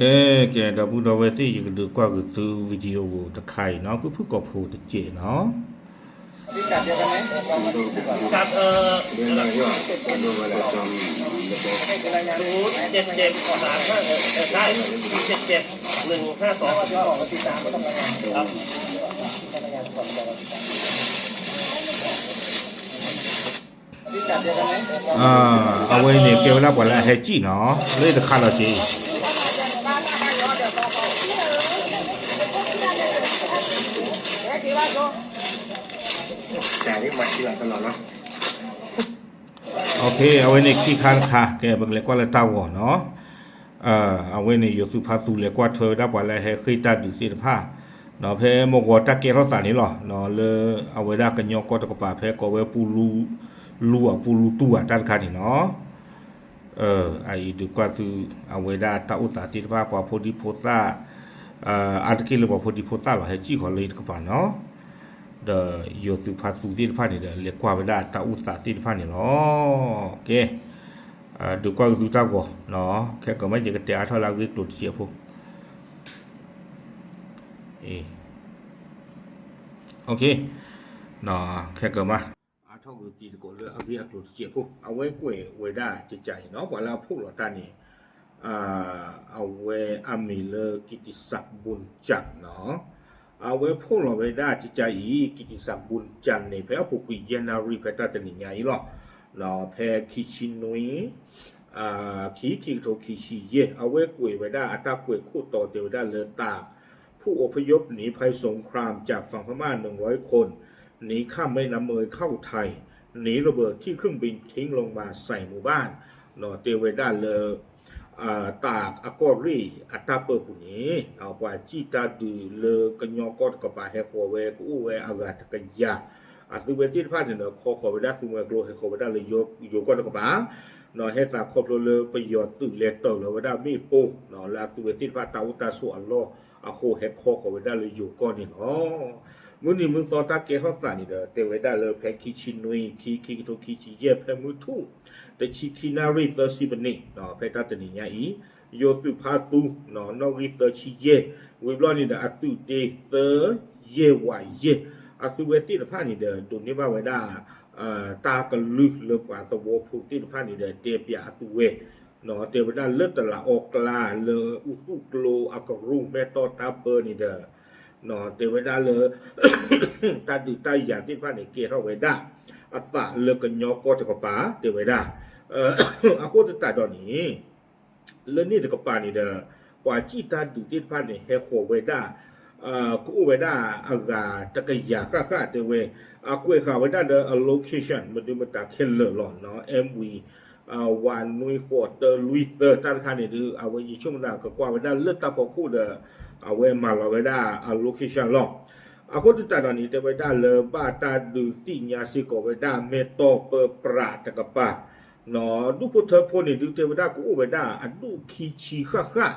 ကဲ ကဲ ဒီပုၢ်ဒီဝဲၢ်သ့ၣ် ယကဒုးကွၢ်က့ၤသု video တခါအံၤနီၤ ဖုၣ်ဖုၣ်ကိာ်ဖိတစဲးနီၤ. အဝဲန့ၣ်ကဲဝဲဒၣ်ပှၤလၢအဟဲစံၣ်နီၤ လၢတခါလီၤက့ၤ အဝဲန့ၣ်ခံခါတခါ ကဲ ပကလဲၤကွၢ်လၢတၢ်ဂီၤနီၤ. အဝဲန့ၣ် ယိၤသုးဖါသူလဲၤကွၢ်ထွဲဝဲဒၣ်ပှၤလၢဟဲဃ့ၢ်တၢ်ဒုးသ့ၣ်တဖၣ် ဒီးဖဲမုၢ်ဂီၤတၢ်ကဲထီၣ်သးန့ၣ်လီၤ လၢအဝဲဒၣ်ကညီကီၢ်တကပၤ ဖဲကိးဝဲပူလူ လူအပူလူတူၢ်အတၢ်တခါန့ၣ်နီၤ. အအံၤဒုးကွၢ်သု အဝဲဒၣ်တၢ်အိၣ်သးသ့ၣ်တဖၣ် ပှၤဖိဒံဖိသၣ် အါတက့ၢ်လၢပှၤဖိဒံဖိသၣ်လီၤ ဟဲစံၣ်ဃီၤလၢယတကပၤနီၤ. ဒီးယိၤသုးဖါသူသ့ၣ်တဖၣ်န့ၣ်ဒီး လဲၤကွၢ်ဝဲဒၣ်တၢ်အိၣ်သးသ့ၣ်တဖၣ်န့ၣ်လီၤ. ကဲ ဒုးကွၢ်က့ၤသုတၢ်ဂီၤ ခဲကမၣ် ယကတဲအါထီၣ်လၢအဂ့ၢ်ကျိၤတစဲးဖိ ခဲကမၣ် အါထီၣ်က့ၤတံၤသကိးလၢအဂ့ၢ်အကျိၤတစဲးဖိ အဝဲကွဲးဝဲဒၣ်ကကးအံၤနီၤ ပှၤလၢအဖီၣ်လီၤတၢ်န့ၣ် အဝဲအမံၤလၢ ကံတံစးဘူၣ်ကၠၣ်နီၤ. အဝဲဖီၣ်လီၤဝဲဒၣ်ကကးအံၤ ကံတံစးဘူၣ်ကၠၣ်န့ၣ် ဖဲအပူၤကွံာ်ယဲၢ်နၣ်ရံၣ် ဖဲတၢ်တနံၤညါအံၤလီၤ. ဖဲခံဆံနွံ ခံ ခံကထိခံဆံယဲၢ် အဝဲကွဲးဝဲဒၣ်အတၢ်ကွဲးခိၣ်တီတဲဝဲဒၣ်လၢ ต่างผู้อพยพหนีภัยสงครามจากฝั่งพม่า หนึ่งร้อยคน หนีข้ามแม่น้ำเมยเข้าไทย หนีระเบิดที่เครื่องบินทิ้งลงมาใส่หมู่บ้าน တဲဝဲဒၣ်လၢ တၢ်အကီၢ်ရ့ၣ်အတၢ်ပၢပူၤန့ၣ် ပှၤစံၣ်တၢ်ဒုးလၢကညီကီၢ်တကပၤ ဟဲဃီၤဝဲကအိၣ်ဝဲအဂၤတကယၤ အသုဝဲသ့ၣ်တဖၣ်န့ၣ်ဒီး ခီဃီၤဝဲဒၣ်သုးမွဲကျိ ဟဲဃီၤဝဲဒၣ်လၢယိၤကီၢ်တကပၤ ဟဲသးခီဖျိလၢပယီၤသုးလဲၤတၢၤလီၤဝဲဒၣ်မ့ၣ်ပိၢ် လၢအသုးဝဲသ့ၣ်တဖၣ်တၢ်အိၣ်တၢ်ဆိးအလီၢ်အဃိ ဟဲခီဃီၤဝဲဒၣ်လၢယိၤကီၢ်န့ၣ်လီၤ. မုၢ်နံၤမုၢ်သီတၢ်ကဲထီၣ်သးန့ၣ်ဒီး တဲဝဲဒၣ်လၢဖဲခံဆံနွံ ခံ ခံကထိခံဆံယဲၢ် ဖဲမုၢ်ထူၣ် တဆံခံနၣ်ရံၣ်သၢဆံမံးနံး ဖဲတၢ်တနံၤညါအံၤ ယိၤသုးဖါသူ နီၣ်ဂံၢ်သၢဆံယဲၢ် ဝံၤဘျီန့ၣ်ဒီး အသုးတ့သၢ ယဲၢ်ဝးယဲၢ် အသုးဝဲသ့ၣ်တဖၣ်န့ၣ်ဒီး ဒိးန့ၢ်ဘၣ်ဝဲဒၣ် တၢ်ကလုၢ်လၢပှၤသဝီဖိသ့ၣ်တဖၣ်န့ၣ်ဒီး တဲပၠးအသုးဝဲ တဲဝဲဒၣ်လၢတလးအီကျါလၢအူသူၣ်ကျိအကရူၢ် မဲၢ်တီၢ်တၢ်ပၢန့ၣ်ဒီး တဲဝဲဒၣ်လၢ တၢ်ဒုးတၢ်ယၤသ့ၣ်တဖၣ်န့ၣ် ကဲထီၣ်ဝဲဒၣ် အသးလၢကညီကီၢ်တကပၤ တဲဝဲဒၣ် အဃိသတးဒီးန့ၣ် လၢန့ၣ်တကပၤန့ၣ်ဒီး ပှၤစံၣ်တၢ်ဒုးသ့ၣ်တဖၣ်န့ၣ် ဟဲဃီၤဝဲဒၣ် ကအိၣ်ဝဲဒၣ်အဂၤတကယၤဃၣ်ဃၣ်တဲဝဲ အကွဲးဃာ်ဝဲဒၣ်လၢအ location မနုၤမတၤခဲလၢာ်လီၤ MV ဝးနွံဃိးတၢလွံၢ်သၢ တၢ်တခါန့ၣ်ဒီး အဝဲယဆိကမိၣ်သးကကွၢ်ဝဲဒၣ်လၢတၢ်ဖီခိၣ်ဒီး အဝဲမၤလီၤဝဲဒၣ်အ location လီၤ. အဃိသတးဒီးန့ၣ် တဲဝဲဒၣ်လၢဘၣ်တၢ်ဒုးသ့ၣ်ညါစ့ၢ်ကီးဝဲဒၣ် မဲၢ်တီၢ်ပၢပြးတကပၤ ဒူၣ်ဖိထၢဖိန့ၣ်ဒုး တဲဝဲဒၣ်ကအိၣ်ဝဲဒၣ်အဒူၣ်ခံဆံဃၣ်ဃၣ်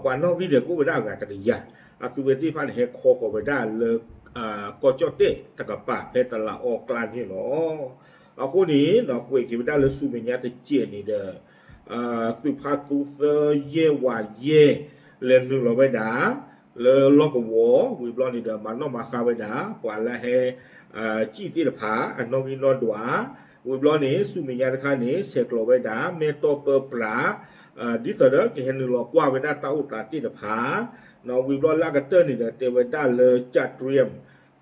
ပှၤနီၣ်ဂံၢ်ဒီးကအိၣ်ဝဲဒၣ်အဂၤတကယၤ အသုးဝဲသ့ၣ်တဖၣ်န့ၣ် ဟဲခီဃီၤဝဲဒၣ်လၢ ကီၢ်ကၠီၣ်တဲၣ်တကပၤ ဖဲတလးအီကျါန့ၣ်လီၤ. အဃိန့ၣ် ကွဲးက့ၤဝဲဒၣ်လၢဆူမဲာ်ညါတစဲးန့ၣ်ဒီး သုးဖါသူသၢယဲၢ်ဝးယဲၢ် လဲၤနုာ်လီၤဝဲဒၣ် လၢလီၢ်ကဝီၤ ဝံၤဘျီန့ၣ်ဒီး မၤနီၣ်မၤဃါဝဲဒၣ် ပှၤလၢဟဲ စံၣ်သ့ၣ်တဖၣ် အနီၣ်ဂံၢ်နီၣ်ဒွး ဝံၤဘျီန့ၣ် ဆူမဲာ်ညါတခါန့ၣ် ဆဲးကျိးဝဲဒၣ် မဲၢ်တီၢ်ပၢပြး ဒ်သိးဒီး ကဟဲနုာ်လီၤကွၢ်ဝဲဒၣ်တၢ်အိၣ်သးသ့ၣ်တဖၣ် ဝံၤဘျီလၢအကတၢၢ်န့ၣ်ဒီး တဲဝဲဒၣ်လၢ จะเตรียม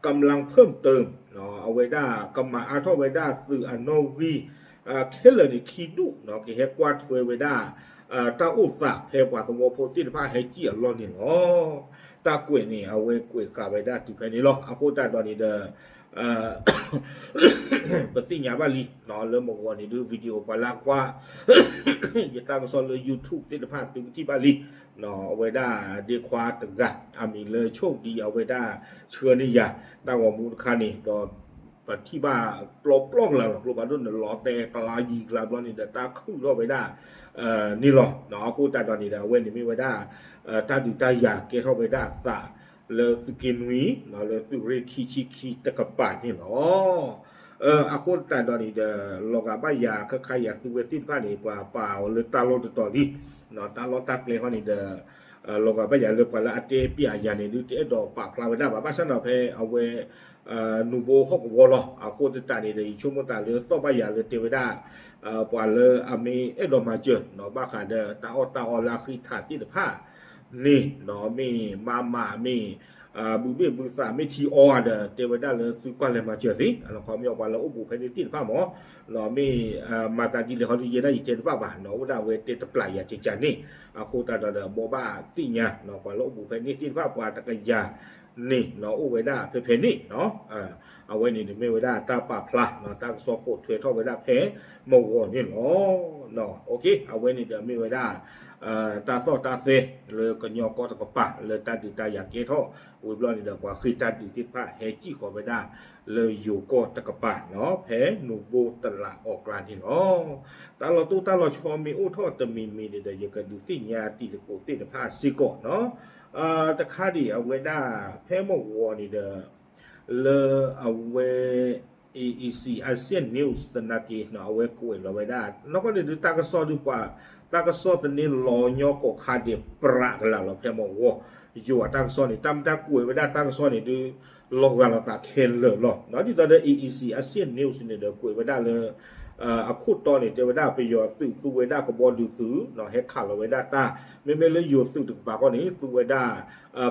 กำลังเพิ่มเติม အဝဲဒၣ်ကမၤအါထီၣ်ဝဲဒၣ်သုးအနီၣ်ဂံၢ် ခဲလၢာ်န့ၣ်ခံဒူၣ် ကဟဲကွၢ်ထွဲဝဲဒၣ် တၢ်အိၣ်သးဖဲပှၤသဝီဖိသ့ၣ်တဖၣ်ဟဲစံၣ်အလီၢ်န့ၣ်လီၤ. တၢ်ကွဲးန့ၣ် အဝဲကွဲးဃာ်ဝဲဒၣ်တုၤဖဲန့ၣ်လီၤ. အဃိသတးဒီးန့ၣ်ဒီး ပသ့ၣ်ညါဘၣ်လံ လၢမုၢ်ဂီၤန့ၣ်ဒုး video ပှၤလၢအကွၢ် ယတၢ်ကစီၣ်လၢ YouTube သ့ၣ်တဖၣ်သုကထံၣ်ဘၣ်လံ အဝဲဒၣ်ဒ့ခွါတဂၤ အမံၤလၢဆိၣ်ဒံ အဝဲဒၣ်ဆှၢန့ၢ်ယၤ တၢ်ဂီၤမူတခါန့ၣ်ဒီး ပထံၣ်ဘၣ်ပျီပျီကလၤလီၤ ကျိဖးဒိၣ်န့ၣ်လီၤတဲာ်ကလၤယံၤကလၤဘျီန့ၣ်ဒီး တၢ်ခုၣ်ထီၣ်ဝဲဒၣ်န့ၣ်လီၤ. အဃိသတးဒီးန့ၣ်ဒီး အဝဲန့ၣ်မ့ၢ်ဝဲဒၣ် တၢ်ဒုးတၢ်ယၤကဲထီၣ်ဝဲဒၣ်အသး လၢသုးက့နွံ လၢသုးရ့ၣ်ခံဆံခံတကပၤန့ၣ်လီၤ. အဃိသတးဒီးန့ၣ်ဒီး လီၤဂာ်ဘၣ်ယၤခါခါယၤသုဝဲသ့ၣ်တဖၣ်န့ၣ် ပှၤပာ်အီၤလၢတၢ်လီၢ်တတီၤလံ, တၢ်လီၢ်တၢ်ကျဲဟီန့ၣ်ဒီး လီၤဂာ်ဘၣ်ယၤလၢပှၤလၢအတဲပၠးယၤန့ၣ်ဒုး တအဲၣ်ဒိးပာ်ဖျါဝဲဒၣ်ဘၣ် ဘၣ်ဆၣ်ဒီးဖဲအဝဲ နူဘိဟီၣ်ကဝီၤလီၤ. အဃိသတးန့ၣ်ဒီး ယဆိကမိၣ်သးလၢသီၣ်ဘၣ်ယၤလၢတဲဝဲဒၣ် ပှၤလၢအမ့ၢ်အဲၣ်ဒိးမၤစၢၤ ဘၣ်ဃးဒီးတၢ်အီၣ်တၢ်အီလၢအဃံထးသ့ၣ်တဖၣ်န့ၣ် မ့ၢ်မၤမးမ့ၢ် ဘုဘ့ၣ်ဘုသးမ့ၢ်ထံအီဒီး တဲဝဲဒၣ်လၢသုကွၢ်လဲၤမၤစၢၤသ့, ခီမ့ၢ်ပှၤလၢအိၣ်ဘူးဖဲန့ၣ်သ့ၣ်တဖၣ်မ့ၢ် မ့ၢ်မၤသးဒ်လဲၣ်ဟီဒ်ယဲဒၣ်ယတဲတဘၣ်ဘၣ် အိၣ်ဒၣ်ဝဲတဲတပျးယၤကကန့ၣ်, အဃိသတးဒီးဒီး ဘိးဘၣ်သ့ၣ်ညါ ပှၤလၢအိၣ်ဘူးဖဲန့ၣ်သ့ၣ်တဖၣ် ပှၤတကယၤန့ၣ် အိၣ်ဝဲဒၣ်ဖဲဖဲန့ၣ် အဝဲန့ၣ်န့ၣ်မ့ၢ်ဝဲဒၣ်တၢ်ပာ်ဖျါ တၢ်ကစီၣ်ပိာ်ထွဲထီၣ်ဝဲဒၣ်ဖဲမုၢ်ဂီၤန့ၣ်လီၤ. အဝဲန့ၣ်ဒီးမ့ၢ်ဝဲဒၣ် တၢ်သီၣ်တၢ်သဲလၢကညီကီၢ်တကပၤ လၢတၢ်ဒုးတၢ်ယၤကဲထီၣ် ဝံၤဘျီန့ၣ်ဒီး ပှၤဃ့ၢ်တၢ်ဒုးသ့ၣ်တဖၣ် ဟဲစံၣ်ဃီၤဝဲဒၣ်လၢယိၤကီၢ်တကပၤနီၤ ဖဲနူဘိတလးအီကျါန့ၣ်လီၤ. တၢ်လီၤတိၢ်တၢ်လီၤဆီမ့ၢ်အိၣ်ထီၣ်တမံၤမံၤန့ၣ်ဒီး ယကဒုးသ့ၣ်ညါတံၤသကိးသ့ၣ်တဖၣ်စ့ၢ်ကီးနီၤ. တခါဒံးအဝဲဒၣ် ဖဲမုၢ်ဂီၤန့ၣ်ဒီး လၢအဝဲ AEC Asian News သနာ်က့ အဝဲကွဲးလီၤဝဲဒၣ် နီၢ်ကီၢ်န့ၣ်ဒုး တၢ်ကစီၣ်ဒုးပှၤ တၢ်ကစီၣ်သန့လီၤညီကိးခါဒံးပြးကလာ်လီၤ ဖဲမုၢ်ဂီၤ ယိၤအတၢ်ကစီၣ်န့ၣ် တၢ်မ့ၢ်တၢ်ကွဲးဝဲဒၣ်တၢ်ကစီၣ်န့ၣ်ဒုး လီၤဂာ်လိာ်သးခဲလၢာ်လီၤ. ဒ်သိးဒီး AEC Asian News န့ၣ်ဒီးကွဲးဝဲဒၣ်လၢ အခိၣ်တီန့ၣ် တဲဝဲဒၣ်ပယီၤသုးသူဝဲဒၣ်ကဘီဒုးသုး ဟဲခးလီၤဝဲဒၣ်တၢ် မ့မ့ၢ်လၢယိၤသုးတကပၤဃီန့ၣ် သူဝဲဒၣ်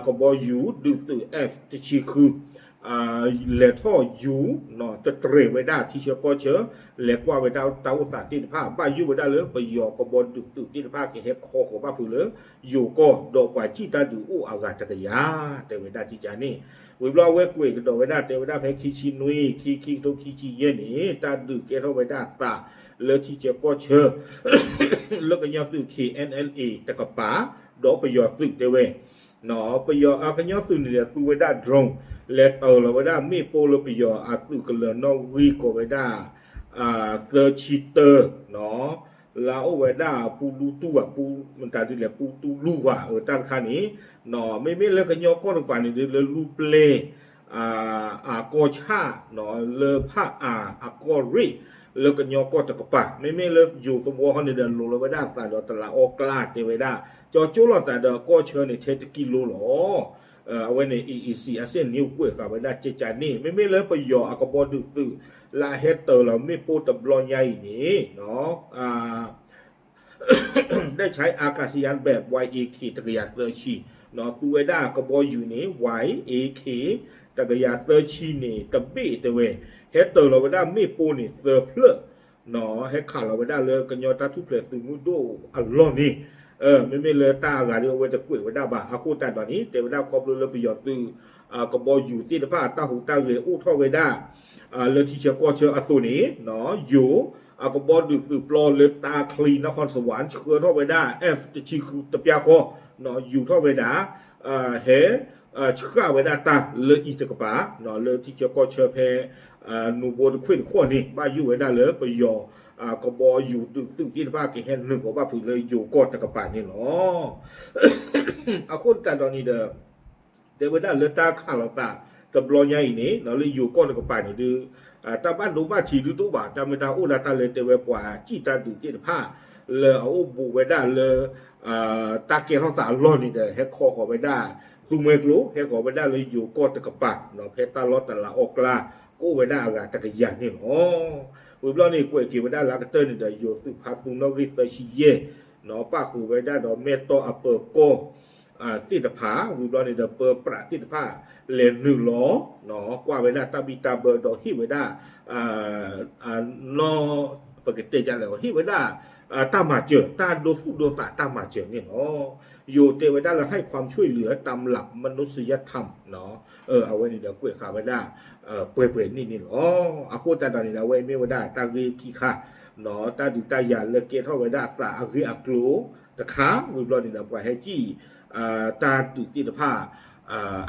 ကဘီယူၤဒုးသုး F တဆံဃု လဲၤထီၣ်ယူၤ တတြဲၤဝဲဒၣ်ထံဆၢကီၢ်ဆၢ လဲၤကွၢ်ဝဲဒၣ်တၢ်အိၣ်သးသ့ၣ်တဖၣ် ဘၣ်ယိၣ်ဝဲဒၣ်လၢပယီၤကဘီဒုးသုးသ့ၣ်တဖၣ် ကဟဲခီဃီၤဘၣ်ဖုးလၢ ယိၤကီၢ် ဒီးပှၤစံၣ်တၢ်ဒုးအိၣ်အဂၤတကယၤ တဲဝဲဒၣ်ကကန့ၣ် ဝံၤဘျီအဝဲကွဲးကဒီးဝဲဒၣ် တဲဝဲဒၣ်ဖဲခံဆံနွံ ခံ ခံကထိခံဆံယဲၢ်န့ၣ် တၢ်ဒုးကဲထီၣ်ဝဲဒၣ်အသး လၢထံဆၢကီၢ်ဆၢ လၢကညီသုး KNLA တကပၤ ဒီးပယီၤသုးတဲဝဲ ပယီၤကညီသုးန့ၣ်ဒီးသူဝဲဒၣ် drone လဲၤတၢၤလီၤဝဲဒၣ်မ့ၣ်ပိၢ်လၢပယီၤအသုးကလၢၤနီၣ်ဂံၢ်ကိးဝဲဒၣ် သၢဆံတၢ လၢအအိၣ်ဝဲဒၣ်ပူလူတူၢ်ဘၣ် ပူမတၤဒ်လဲၣ် ပူတူလူဝါ တၢ်တခါန့ၣ် မ့မ့ၢ်လၢကညီကီၢ်တကပၤန့ၣ်ဒုး လၢလူပျဲၢ် အကီၢ်ဆၣ် လၢဖၣ်အၣ်အကီၢ်ရ့ၣ် လၢကညီကီၢ်တကပၤ မ့မ့ၢ်လၢယိၤသဝီဃီန့ၣ်ဒီး လိၤလီၤဝဲဒၣ်အသးဒီးတလးအီကျါတဲဝဲဒၣ် ကၠီကၠိလိာ်သးဒီးကီၢ်ဆၢန့ၣ် ထဲတကံလိလီၤ. အဝဲန့ၣ် AEC Asian News ကွဲးဃာ်ဝဲဒၣ်ကကန့ၣ် မ့မ့ၢ်လၢပယီၤအကဘီဒုးသုး လၢအဟဲတၢၤလီၤမ့ၣ်ပိၢ်တဘျီညါအံၤန့ၣ် ได้ใช้อากาศยานแบบ วายเอเค တကယၤသၢဆံ သူဝဲဒၣ်ကဘီယူၤန့ၣ် ဝဲ AK တကယၤသၢဆံန့ၣ် တဘ့ၣ်တဲဝဲ ဟဲတၢၤလီၤဝဲဒၣ်မ့ၣ်ပိၢ်န့ၣ် သၢဖျၢၣ် ဟဲခးလီၤဝဲဒၣ်လၢကညီတၢ်ထူၣ်ဖျဲးသုးမုၢ်ဒိၣ်အလီၢ်န့ၣ် မ့မ့ၢ်လၢတၢ်အဂၤဒီးအဝဲတကွဲးဝဲဒၣ်ဘၣ် အဃိသတးဒီးန့ၣ် တဲဝဲဒၣ်ခီဖျိလၢပယီၤသုး ကဘီယူၤသ့ၣ်တဖၣ် တၢ်ဟူးတၢ်ဂဲၤအိၣ်ထီၣ်ဝဲဒၣ် လၢထံဆၢကီၢ်ဆၢအသိးန့ၣ် ယိၤ အကဘီဒုးသုးပျီလၢတၢချံ နၢ်ခီၣ်စဝး ဆှၢထီၣ်ဝဲဒၣ် F တဆံဃုတပျၢ်ဃီ ယူၤထီၣ်ဝဲဒၣ် ဟဲ ဆှၣ်ဝဲဒၣ်တၢ်လၢအံၤတကပၤ လၢထံဆၢကီၢ်ဆၢဖဲ နူဘိတခွ့ၣ်တခီၣ်န့ၣ် ဘၣ်ယိၣ်ဝဲဒၣ်လၢပယီၤ ကဘီယူၤဒုးသုးသ့ၣ်တဖၣ် ကဟဲနုာ်ဃီၤဘၣ်ဖုးလၢယိၤကီၢ်တကပၤန့ၣ်လီၤ. အဃိသတးဒီးန့ၣ်ဒီး တဲဝဲဒၣ်လၢတၢ်ခးလိာ်သးတဘျီညါအံၤန့ၣ် လၢယိၤကီၢ်တကပၤန့ၣ်ဒုး တၢ်ဘၣ်ဒိဘၣ်ထံးဒုးတအိၣ်ဘၣ် တၢ်မ့ၢ်တၢ်အိၣ်ဒၣ်တၢ်လၢတဲဝဲပှၤစံၣ်တၢ်ဒုးသ့ၣ်တဖၣ် လၢအအိၣ်ဘူးဝဲဒၣ်လၢ တၢ်ကဲထီၣ်သးအလီၢ်န့ၣ်ဒီး ဟဲခီဃီၤဝဲဒၣ် သူမှဲကျိ ဟဲဃီၤဝဲဒၣ်လၢယိၤကီၢ်တကပၤ ဖဲတၢ်လီၢ်တလးအီကျါ ကအိၣ်ဝဲဒၣ်အဂၤတကယၤန့ၣ်လီၤ. ဝံၤဘျီန့ၣ် ကွဲးက့ၤဝဲဒၣ်လၢကတၢၢ်န့ၣ်ဒီး ယိၤသုးဖးသူနီၣ်ဂံၢ်သၢဆံယဲၢ် ပၣ်ဃုာ်ဝဲဒၣ်ဒီးမဲၢ်တီၢ်အပၢၤကီၢ် သ့ၣ်တဖၣ် ဝံၤဘျီန့ၣ်ဒီး ပၢပြးသ့ၣ်တဖၣ် လဲၤနုာ်လီၤ ကွၢ်ဝဲဒၣ်တၢ်ဘံၣ်တၢ်ဘၢဒီးဟ့ၣ်ဝဲဒၣ် နီၢ် ပကတဲဒ်လဲၣ် ဟ့ၣ်ဝဲဒၣ် တၢ်မၤစၢၤ တၢ်ဒိသူၣ်ဒိသးတၢ်မၤစၢၤန့ၣ်လီၤ. ယိၤတဲဝဲဒၣ်လၢ ให้ความช่วยเหลือตามหลักมนุษยธรรม အဝဲန့ၣ်ဒီးကွဲးဃာ်ဝဲဒၣ် ပှဲၤပှဲၤန့ၣ်န့ၣ်လီၤ. အဃိသတးဒီးန့ၣ်ဒီး အဝဲမ့ၢ်ဝဲဒၣ်တၢ်ဂ့ၢ်ခံခါ တၢ်ဒုးတၢ်ယၤလၢကဲထီၣ်ဝဲဒၣ်အသးအဂ့ၢ်အကျိၤတခါ ဝံၤဘျီန့ၣ်ဒီး ပှၤဟဲစံၣ် တၢ်ဒုးသ့ၣ်တဖၣ်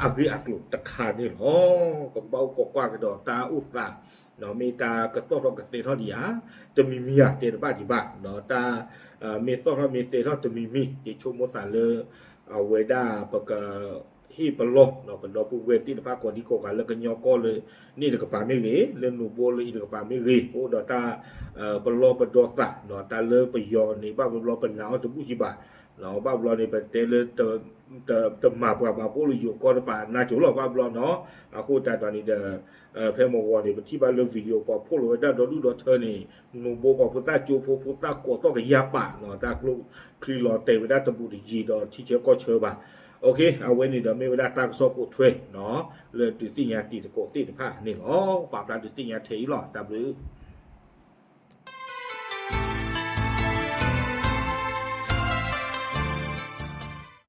အဂ့ၢ်အကျိၤတခါန့ၣ်လီၤ. ပကဘၣ်အိၣ်ခိးကွၢ်ကဒီးတၢ်အိၣ်သး မ့ၢ်တၢ်ကသီၣ်ထီၣ်ကသဲထီၣ်ဒံးဧါ တမံၤမံၤဧါ တဲတဘၣ်ဒံးဘၣ် တၢ် မ့ၢ်သီၣ်ထီၣ်မ့ၢ်သဲထီၣ်တမံၤမံၤ ယဆိကမိၣ်သးလၢ အဝဲဒၣ်ပက ဟ့ၣ်ပလီၢ် ပဒီပုၢ်ဝဲၢ်သ့ၣ်တဖၣ်ကိးဒံကိးဂၤလၢကညီကီၢ်လၢန့ၣ်တကပၤမ့ၢ်ဂ့ၤ, လၢနူဘိလၢအံၤတကပၤမ့ၢ်ဂ့ၤ, အိၣ်ဒီးတၢ် ပလီၢ်ပဒီသး တၢ်လၢပယီၤန့ၣ် ဘၣ်ဘျီပနာ်အီၤတဘူၣ်စံးဘၣ်, ဘၣ်ဘျီန့ၣ် ပတဲလၢ တမၤပှၤဘၣ် ပအိၣ်လၢယိၤကီၢ်တပၤနါစိၤလီၤ ဘၣ်ဘျီနီၤ, အဃိသတးဒီးန့ၣ်ဒီး ဖဲမုၢ်ဂီၤန့ၣ် ပထံၣ်ဘၣ်လၢ video ပှၤဖီၣ်လီၤဝဲဒၣ်ဒီဒူၣ်ဒီထၢန့ၣ် နူဘိပှၤဖိသၣ်ကၠိဖိဖိသၣ်ကိးသီၣ်ကယၤပာ်နီၤ တၢ်ကျိချံလီၤတဲာ်ဝဲဒၣ်တဘူးတယံၤဒီးထံဆၢကီၢ်ဆၢဘၣ်. အဝဲန့ၣ်ဒီးမ့ၢ်ဝဲဒၣ်တၢ်ကစီၣ်ပိာ်ထွဲ လၢဒုးသ့ၣ်ညါတံၤသကိးသ့ၣ်တဖၣ်န့ၣ်လီၤ. ပာ်ဖျါဒုးသ့ၣ်ညါထဲအံၤလီၤ. တၢ်ဘျုး